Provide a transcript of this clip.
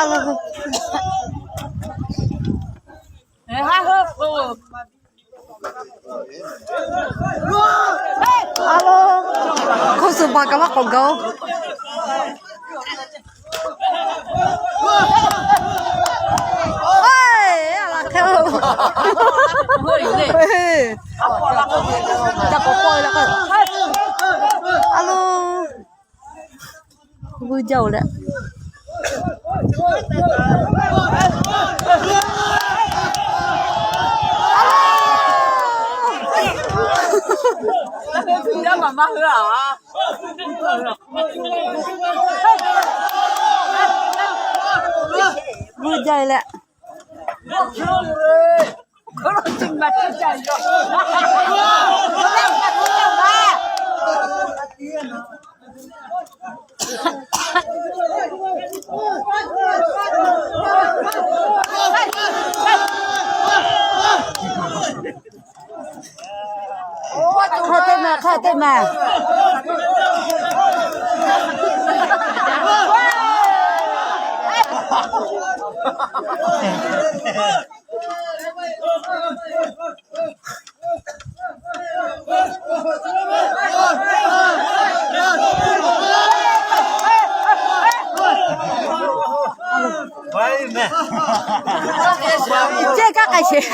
Alo. Alo. K'oˆ suh baˬ kaꞈ maˇ k'awꞈ gaˬ-oˬ. Alo. Vuiˇ jaˇ-oˬ leh. Vuiˇ jaˇ leh. Hk'aˬ teˇ ma, hk'aˬ teˇ ma. Ceh kaˇ k'ai sheˍ.